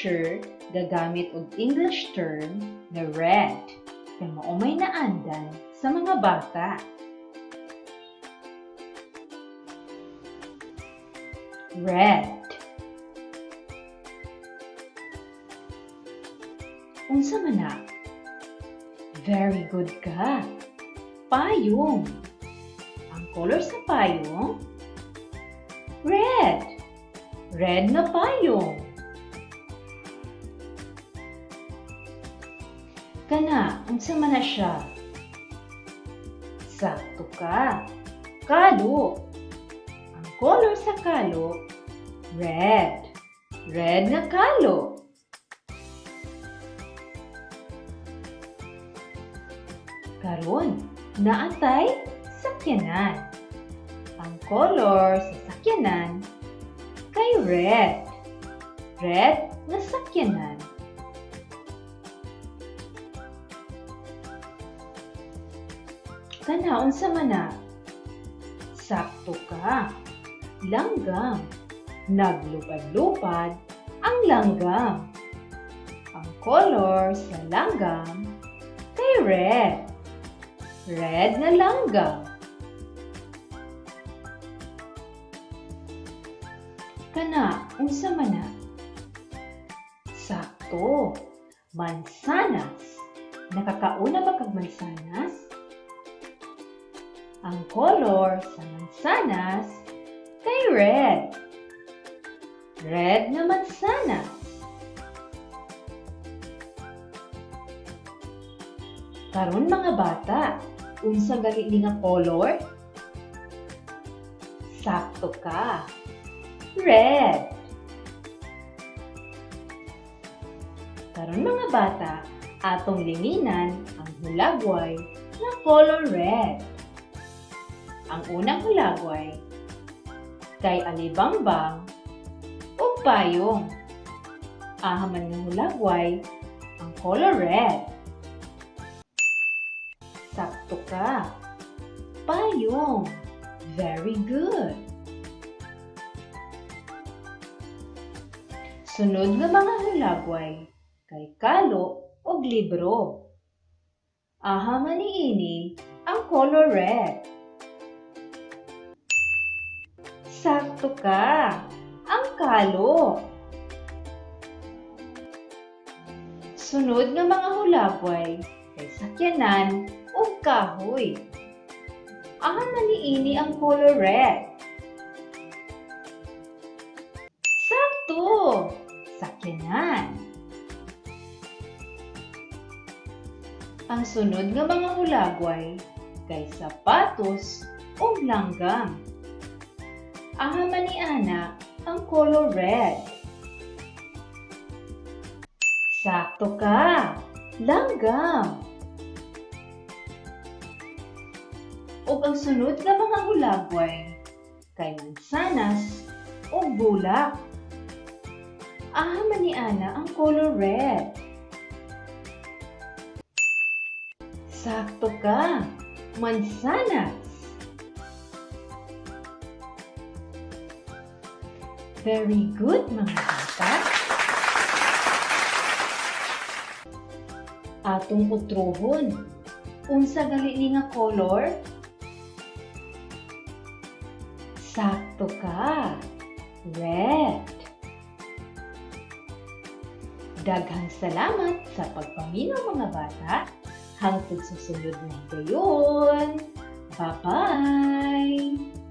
Teacher gagamit og English term nga "red" kay mao may naandan sa mga bata. Red. Unsa man na? Very good ka. Payong. Ang color sa payong? Red. Red na payong. Kana, unsa man na siya? Sakto ka. Kalo. Ang color sa kalo, red. Red nga kalo. Karon, naa tay sakyanan. Ang color sa sakyanan kay red. Red nga sakyanan. Kana, unsa man na? Sakto ka. Langgam. Naglupad-lupad ang langgam. Ang color sa langgam kay red. Red nga langgam. Kana, unsa man na? Sakto. Mansanas. Nakakaon na ba kag mansanas? Ang color sa mansanas kay red. Red nga mansanas. Karon, mga bata, unsa gali ni nga color? Sakto ka. Red. Karon, mga bata, atong linginan ang hulagway nga color red. Ang unang hulagway kay alibangbang ug payong. Aha man nga hulagway ang color red? Sakto ka. Payong. Very good. Sunod nga mga hulagway kay kalo ug libro. Aha man niini ang color red? Sakto ka. Ang kalo. Sunod nga mga hulagway kay sakyanan ug kahoy. Aha man niini ang color red? Sakto! Sakyanan. Ang sunod nga mga hulagway kay sapatos ug langgam. Aha man ni ana ang color red? Sakto ka! Langgam! Ug ang sunod nga mga hulagway kay mansanas ug bulak. Aha man ni ana ang color red? Sakto ka! Mansanas! Very good, mga bata! Atong utrohon. Unsa gali ni nga color? Sakto ka! Red! Daghang salamat sa pagpaminaw, mga bata. Hangtod sa sunod na higayon. Bye-bye!